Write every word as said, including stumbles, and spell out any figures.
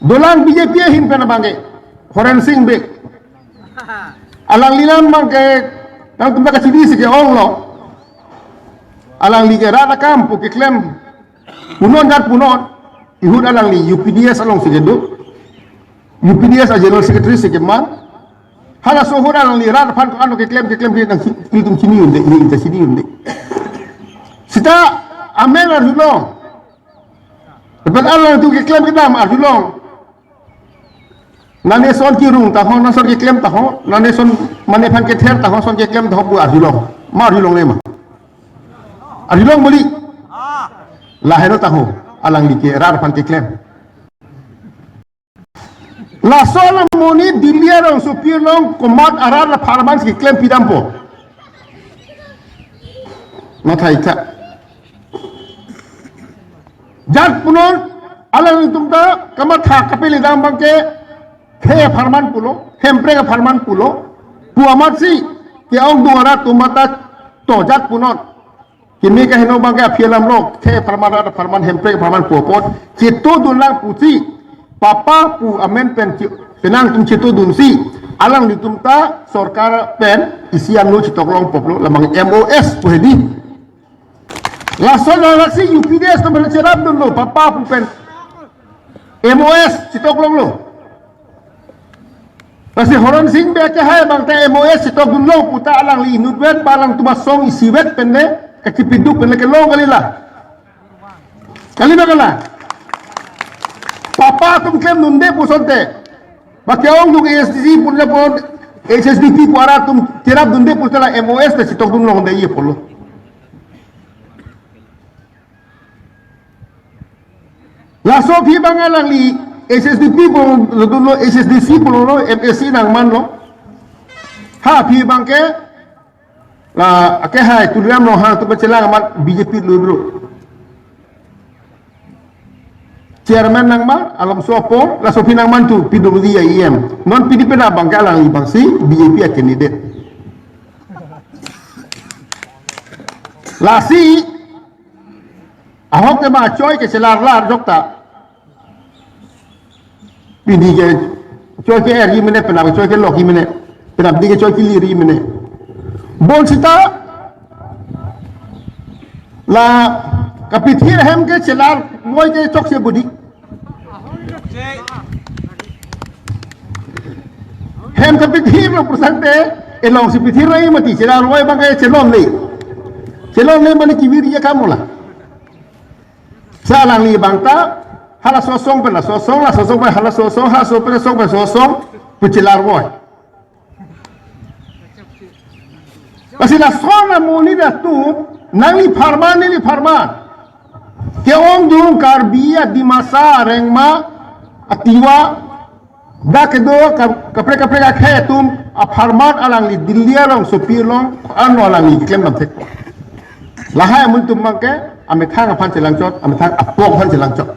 Dolang B J P ahin pen abangke, Horen Sing Bey. Alangli lam abangke, nangtum ta kachini si ke-onglo. Alangli ke rat akam pu keklem punon jar punon, ihut alangli U P D S along si kedo. U P D S a General Secretary si keman. Halaso ahut alangli rat aphan ko-an keklem keklem ke nang si, itum chini un-e, ini ta chini un-e. Seta amen arjulong. Lapen alangtum keklem kedam arjulong. Nangli son kirung ta ho, nangli son keklem ta ho, nangli son mane aphan kether ta ho, son keklem ta ho pu arjulong. Ma arjulongle ma? Arjulong boli. Lahelo ta ho, alangli ke rat aphan keklem. Laso amonit Delhi arongsopi along komat arat apharman si keklem pidampo? Mathai tha. Jat punon, alanglitum ta kamatha kapele dam abangke, khei apharman pulo, hemprek apharman pulo, pu amat si, ke-ongdung arat atum ta to jat punon. Kimi kaheno abangke aphi alam lo, khei apharman, rat apharman, hemprek apharman pu apot, chetodun lang pusi, papa pu amen pen che-, penang atum chetodun si, alanglitum ta sorkar pen isi ano chetok longpo lo, labang M O S pu hedi. Laso nang laksi U P D S atum pen cherapdunlo, papa pu pen M O S chetok longlo. Lasi Horen Sing Bey kehai abang ta M O S chetokdunlo pu ta alangli inutvet, ba alangtum asong isivet pen le, kachipiduk pen le kelong kali la. Kali ma kali la? Papa atum klemdunde pu asonte. Ba ke-ongdung A S D C pu le pon, H S D P pu arat atum cherapdunde pu ta la M O S ta chetokdun longde ye pulo. Laso aphi abang alangli H S D P pulo, dunlo, H S D C pulo, M A C nangmanlo. Ha aphi abangke, la, akehai Tuliram Ronghang atum pachelang amat B J P ludro. Chairman nangman, alam so apor, laso aphi nangman tu P W D E M. Non P D P na abangke alangli abang si B J P a candidate. Lasi, ahok tema choi ke chelar lar jokta. Pini ke choi ke-er ji mene, penap choi kelok ji mene, penap di ke choi kelir ji mene. Bonsita la kapithir hem ke chelar moi ke chokche budi. Hem kapithirlo pu asonte, elong si pithir nai mati, chelar moi abangke chelonle. Chelonle mane kevir ya kamola. Sa alangli abang ta, halaso asong pen laso asong, laso asong pen halaso asong, halaso pen asong pen laso asong, pu chelar moi. Lasi lason amonit atum, nangli apharman, neli apharman. Ke-ongdung Karbi, a Dimasa, a Rengma, a Tiwa, dak kedo ka-, kaprek kaprek akhei atum apharman alangli Delhi arongsopi along, ano alangli keklem dam thek. Lahai amonit atum abangke, amethang aphan chelangchot, amethang apok aphan chelangchot.